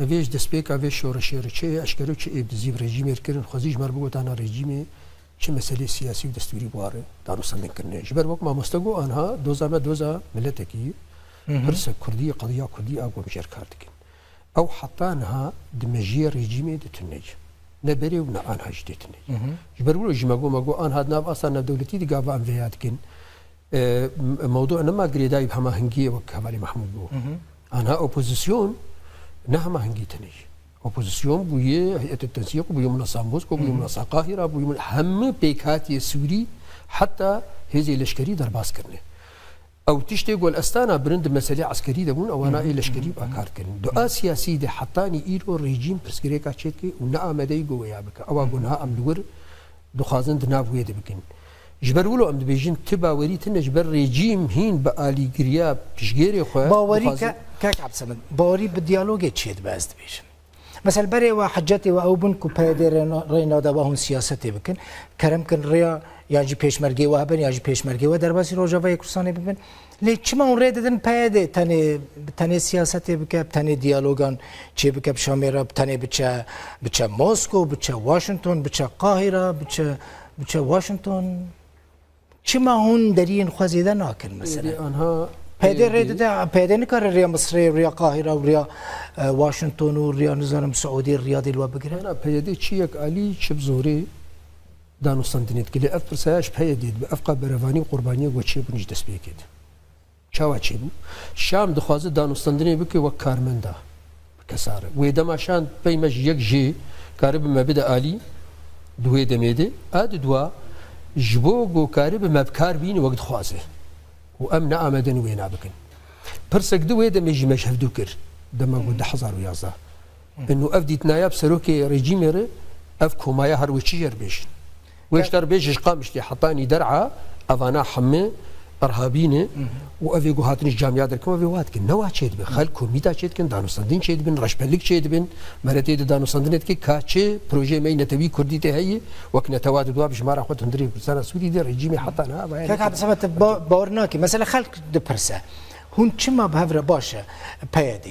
Ev ê ji destpêka vê şoreşê re çi ê eşkere û çi ê bi zîv rejîmê re kirin, xwezî ji me re bigot ana rejîmê çi meselê siyasî û destûrî bi wa re danûstandin kirine. Ji ber wek mamoste got anha doza me doza miletekî, Mhm. pirsa kurdî, qediya kurdî a ku em jê re kar dikin. Ew heta niha di mejiyê rejîmê de tune ye. Ne berê û ne anha jî tê tune ye. Mhm. Ji ber wilo jî me got, me got anha di nav asta navdewletî de gava em vêya dikin. E, m-, mewdû nema girêdayî bi hemahengiyê wek hevalê Mehmûd bû. Mhm. Anha opozîsyon ne hemahengî tune ye. Opozîsyon bûye Heyetê Tensîq, bûye Minasa Mosko, bûye Mhm. Minasa Qahîra, bûye min-, hemû pêkhatiyê Sûrî heta hêzê leşkerî derbas kirine. Ew tiştê ku li estana birin di meselê eskerî de bûn, ewana ê leşkerî bi kar kirin. Di a siyasî de hetanî îro rejîm pirsgirêka çêdike û ne amadeyî ku wêya bike. Ewa ku niha em li wir dixwazin di nav wê de bikin. Ji ber wilo em dibêjin ti bawerî tune ji ber rejîm hîn bi alîgiriya piştgêrê xwe Bawerî dixwazin. ke-, kek Ebsemed, bawerî bi diyalogê çêdibe ez dibêjim. Mesela berê we hecetê we ew bûn ku P Y D rê na-, rê nade we hûn siyasetê bikin. Kerem kin rêya yan jî pêşmergê we hebin yan jî pêşmergê we derbasî Rojavayê Kurdistanê bibin. Lê çima hûn rê didin P Y D tenê, tenê siyasetê bike, tenê diyalogan çê bike bi Şamê re, tenê biçe, biçe Mosko, biçe Washington, biçe Qahira, biçe, biçe Washington? Çima hûn deriyên xwe zêde nakin mesela? Êdî anha P Y D rê dide, P Y D nikare rêya Misirê, rêya Qahira û rêya, e, Washington û rêya, nizanim, Siûdî, Riyadê li we bigire? Ana P Y D çi yek alî çi bi zorê danûstandinê dike. Lê ev pirsaya ji P Y D dibe. Ev qa berevanî û qurbaniyê ku çêbûn ji destpêkê de. Çawa çêbû? Şam dixwaze danûstandinê bike wek karmenda. Kesare. Wê dema şan pey me ji yek jê karibe me bide alî di wê demê de, a di dua ji bo ku karibe me bi kar bîne wek dixwaze. Û em ne amade ne wêna bikin. Pirsek di wê demê jî me ji hevdû kir. Dema ku du hezar û yazdeh. Ino ev dîtinaya bi serokê rejîmê re ev komaya her wê çi jê re bêjin. Wê ji te re bêje ji Qamişlê hetanî der'a evana hemî Erhabî ne û ev ê ku hatin ji camiya derketin, ev ê wa dikin. Ne wa çêdibin. Xelk komîta çêdikin, danûstandin çêdibin, reşbellik çêdibin. Mere tê di danûstandinê dike ka çi projeyê me yê netewî kurdî tê heye, wek netewa di dua bi jimara xwe di hundirê Kurdistana Sûrî de rejîmê heta niha vaya Kak nekiriye. Abdulsamet, te ba-, bawer nakî. Mesela xelk dipirse, hûn çima bi hev re baş e, P Y D,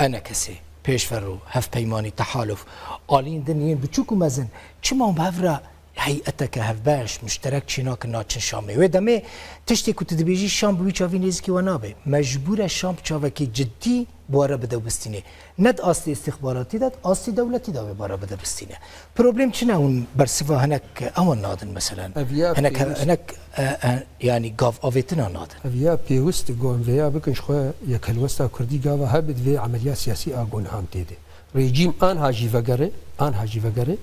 E N K S, Pêşverû, Hevpeymanî, Tehaluf, aliyên din yên biçûk û mezin, çima hûn bi hev re heyeteke hevbeş, muşterek çênakin naçin Şamê. Wê demê tiştê ku tu dibêjî Şam bi wî çavî nêzîkî we nabe. Mecbûr e Şam çavekî cidî bi we re bide bistînê. Ne di astê îstîxbaratî de, di astê dewletî de wê bi we re bide bistîne. Problem çi ne hûn bersiva hinek ewan nadin meselen? Ev ya Hinek, pêwîst- hinek, e, e, yanî gav avêtina nadin. Ev ya pêwîst e ku em vêya bikin ji xwe yekhelwesta kurdî gava hebe divê emeliya siyasî a gonhan tê de. Rejîm anha jî vegere, anha jî vegere,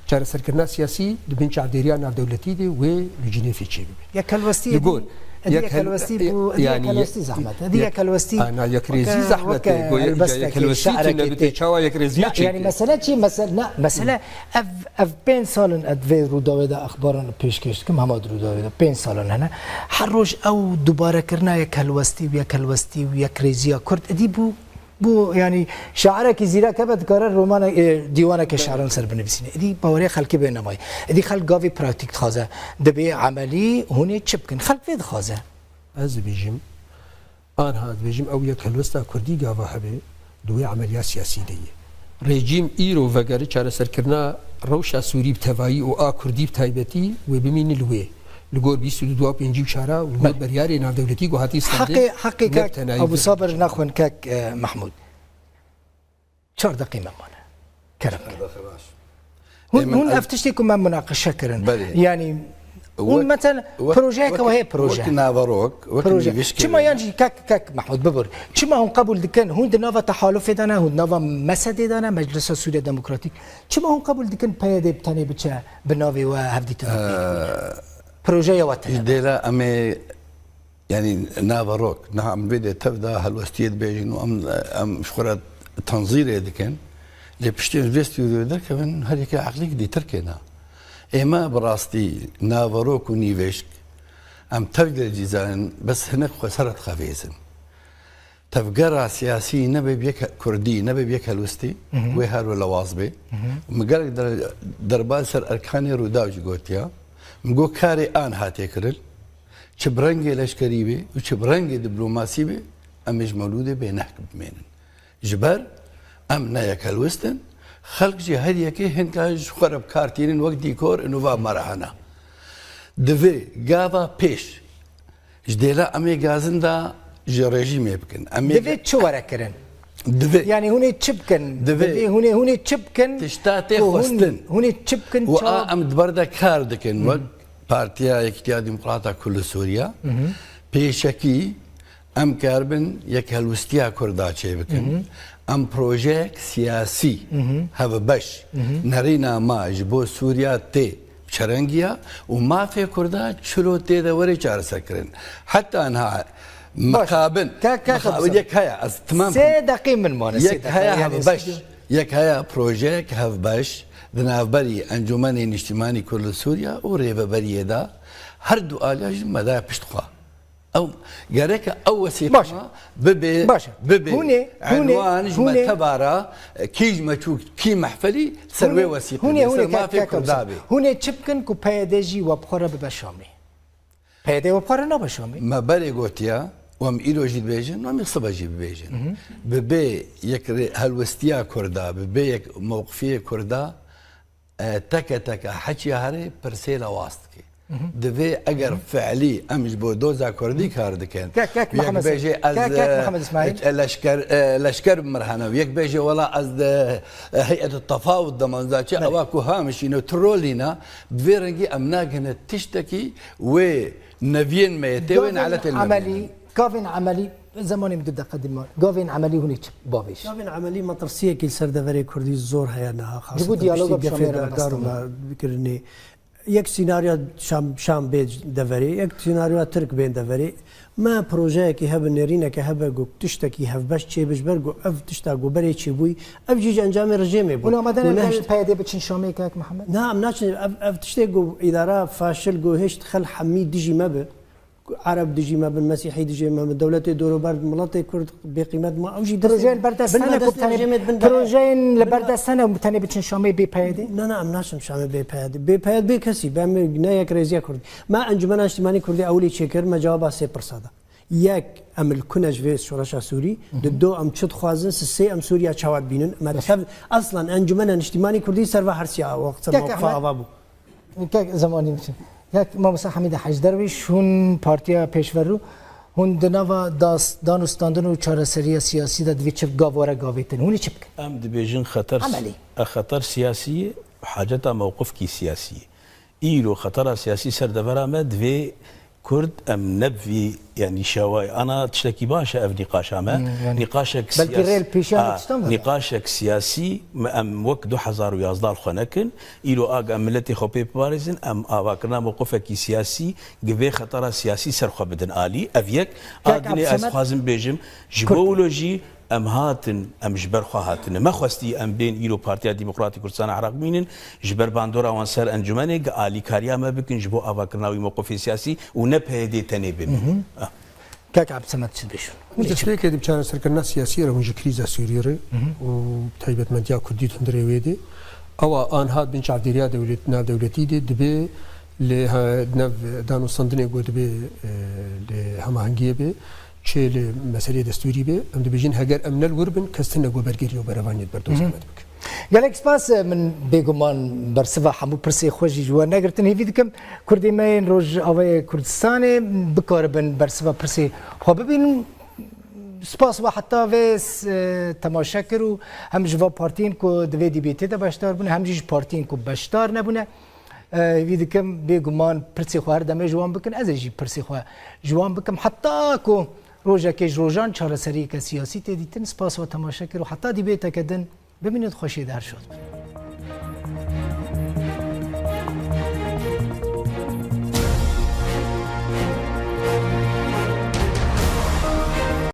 çareserkirina siyasî di bin çavdêriya navdewletî de wê li Cinêfê çêbibe. Yekhelwestî Li gor, êdî, êdî yekhelwestî bû, êdî yanî yekhelwestî zehmet. Êdî yek-, yekhel-, ana, yekrêzî weke zehmet e, helbesteke, goya şe'rekê tî ne bite çawa yekrêzî çêke. Yanî mesele çi? Mesele, na, mesele ev, ev pênc sal in ez vê Rûdawê de exbaran pêşkêş dikim, hema di Rûdawê de pênc sal in hene. Her roj ew dubarekirina yekhelwestî û yekhelwestî û yekrêziya Kurd êdî bû Bû, yanî, şairekî zîrek hebe dikare romane, e, dîwaneke şairan ser binivîsîne. Êdî bawerê xelkê bê nemayê. Êdî xelk gavê praktîk dixwaze. Dibê emelî hûn ê çi bikin? Xelk vê dixwaze. Ez dibêjim, anha dibêjim, ew yek helwesta kurdî gava hebe, di wê emeliya siyasî de ye. Rejîm îro vegere çareserkirina rewşa Sûrî bi tevayî û a kurdî bi taybetî wê bimîne li wê. Li gor bîst û du, dua pêncî û çara û li gor Belê. beryarê navdewletî ku hatî standin, Heqê, heqê ne bi kek tenayî Ebû Sabir nexwin kek, e, Mehmûd. Çar deqî me mane. Kerem ke. Çar deqî baş. Hûn, Ê, min hûn ez ev tiştê ku me munaqeşe kirin. Belê. Yanî, hûn Wek, mesela wek, projeyeke wek, we heye proje. Wek naverok, wek Proje. nivîskê Çima me. yan jî kek, kek Mehmûd bibir. Çima hûn qebûl dikin? Hûn di nava tehalufê de ne, hûn di nava mesedê de ne, Meclisa Sûriya Demokratîk. Çima hûn qebûl dikin P Y D bi tenê biçe bi navê we hevdîtin? Ee, Projeya we tune. Ji dêla em ê, yanî naverok, niha em vê de tev de helwestiyê dibêjin û em, em ji xwe re tenzîrê dikin. Lê piştî em ji vê stûdyoyê derkevin, her yekê eqlîk dîtirkê ne. Ê me bi rastî naverok û nîvêşk, em tev girêdayî zanin, bes hinek xwe ser re dixevêzin. Tevgera siyasî nebe bi yek he-, kurdî, nebe bi yek helwestî, Hı hı. wê her wele waz bê. Hı hı. Min gelek der-, derbas ser erkanê Rûdaw jî gotiya. Min got karê anha tê kirin. Çi bi rengê leşkerî bê û çi bi rengê diplomasî bê, em ê ji mewlûdê bêhnek bimênin. Ji ber em ne yek helwest in, xelk jî her yekê hinka ji xwe re bi kar tînin wek dîkor û va me re hene. Divê gava pêş Ji dêla em ê gazin da ji rejîmê bikin. Em ê Divê çi were kirin? Divê. Yanî hûn ê çi bikin? Divê. Divê hûn ê, hûn ê çi bikin? Tişta tê Ku hûn, xwestin. hûn ê çi bikin? Û Çawa a em di ber de kar dikin. Hı hı. Wek Partiya Yekîtiya Demokrata Kurd li Sûriye. Hı hı. Pêşekî em karibin yek helwestiya Kurda çêbikin. Hı hı. Em projeyek siyasî, Hı hı. hevbeş, Hı hı. nerîna me ji bo Sûriya tê çerengiya û mafê Kurda çilo tê de were çareserkirin. Heta niha Baş. mixabin, Ka-, ka-, mixabin ka-, yek heye, ez temam Sê kim. deqî min mane, sê Yek deqî, heye yanî hevbeş, sê- yek heye projeyek hevbeş di navberî Encûmenê Niştimanî Kurd li Sûriya û Rêveberiyê de her du aliya jî me daye pişt xwe. Ew gereke ew wesîqe Baş. bibe, Baş. bibe Hûn ê, hûn ê, enwan ji hûn ê. me tebara, e, kî ji me çû, kî mehfelî ser Hûn wê ê, wesîqe hûn ê, be, hûn ser ê, mafê kek, kek Kurda Abdulsalam. be. Hûn ê çi bikin ku P Y D jî we bi xwe re bibe Şamê? P Y D we bi xwe re nabe Şamê. Me berê gotiya, û em îro jî dibêjin, û em ê sibe jî bibêjin. Hı hı. Bibe yek rê-, helwestiya Kurda, bibe yek mewqifiyê Kurda, e, teke teke heçiya herê pirsê lewaz dike. Hı hı. Divê eger Hı hı. fiilî em ji bo doza Kurdî kar dikin. Kek, kek, Yek Mihemed bêjê Seyîd. ez, Kek, kek, e, Mihemed Îsmaîl. e, leşker, e, leşker bi mir hene. Yek bêjê wela ez di, e, heyet tefawut de manza çi, Belê. ewa ku hamişîne, trolîne, bi vê rengî em nagihine tiştekî wê neviyên me yê tê wê Gavên neheletên me emelî, bînin. gavên emelî, zemanê min du deqe dî ma. Gavên emelî hûn ê çi bavêj? Gavên emelî metirsiyekî li ser deverê Kurdî zor heye niha, Ji bo xaseten diyaloga piştî bi Şamê re gefê de, bes darû dikin. me kirinê. Yek sînaryoya Şam, Şam bê deverê, yek sînaryoya Tirk bên deverê. Me projeyekî hebe, nêrîneke hebe, ku tiştekî hevbeş çêbe, ji ber ku ev tişta ku berê çêbûyî, ev jî ji encamê rejêmê bû. Hûn amade ne Ku gel nehişt- P Y D biçin Şamê, kek Mihemed? Na, em naçin. Ev, ev tiştê ku îdara faşil ku hişt xel hemî dijî me bi. Ereb dijî me bin, Mesîhî dijî me bin, dewletê dorober, miletê Kurd bêqîmet ma, ew jî destê Projeyên ber dest bin me hene ku destê tenê, rejêmê bin de. Projeyên li ber dest hene ku tenê biçin Şamê bê peyedê? Na, na, em naşin Şamê bê peyedê. Bê peyed bê kesî, be em ne yekrêziya Kurdî. Me Encumena Niştimanî Kurdî ewilî çêkir, me cewaba sê pirsa da. Yek, em li ku ne ji vê şoreşa Sûrî, di do em çi dixwazin, si sê em Sûriya çawa dibînin. Me tev, eslan Encumena Niştimanî Kurdî ser ve hersiya wexta Kek mewqifa Ehmed. Ava bû. Kek zemanî biçin. Kek Mamosta Hemîd Hec Derwîş, hûn partiya pêşverû, hûn di nava das, dan û standin û çareseriya siyasî de divê çi gav were gavêtin? Hûn ê çi bikin? Em dibêjin xeter, Emelî. e, xeter siyasî ye, haceta mewqifkî siyasî ye. Îro xetera siyasî ser devera me divê Kurd em ne bi vî, yanî şewayê. Ana tiştekî baş e ev nîqaşa me. Hmm, yanî Nîqaşek belkî siyas-, rêl pêşiyan ha, tiştan veda. Nîqaşek siyasî me em wek du hezar û yazdeh li xwe nekin. Îro aga em miletê xwe pê biparêzin, em avakirina mewqifekî siyasî gi vê xetera siyasî ser xwe bidin alî. Ev yek. A Kek dinê ez Absemed dixwazim bêjim, ji bo Kurd. Wilo jî em hatin, em ji ber xwe hatine. Me xwestî em bên îro Partiya Demokratîk Kurdistana Iraq bînin, ji ber bandora wan ser encûmenê, gi alîkariya me bikin ji bo avakirina wî mewqifê siyasî û ne PYDê tenê bimînin. Ah. Kek Absemed çi dibêjin? Hûn destpêkê di çareserkirina siyasî re hûn ji krîza Sûriyê re û taybetmendiya Kurdî di hundirê wê de. Ewa anha bin çavdêriya dewlet, navdewletî de dibê lê he-, nav danûstandinê ku dibê, e, lê hemahengiyê bê, çê li meseleyê destûrî bê, em dibêjin heger em ne li wir bin, kes tune ku bergeriya û berevaniyê di berdewsa me de bike. Gelek spas, min bêguman bersiva hemû pirsê xwe jî ji we negirtin. Hêvî dikim Kurdê me yên Rojavayê Kurdistanê bikaribin bersiva pirsê xwe bibînin. Spas we heta vê s-, e, temaşe kir û hem ji va partiyên ku di vê dîbêtê de beşdar bûne, hem jî ji partiyên ku beşdar nebûne. E, hêvî dikim bêguman pirsê xwe her demê ji wan bikin, ez ê jî pirsê xwe ji wan bikim. Heta ku rojekê ji rojan çareseriyeke siyasî tê dîtin, spas we temaşe kir û heta dîbêteke din bimînin xweşiyê de her şad bin.